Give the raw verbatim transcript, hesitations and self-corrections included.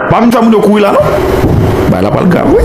Pa vin fè moun yo kouri la non. Bagay la pral grav wi.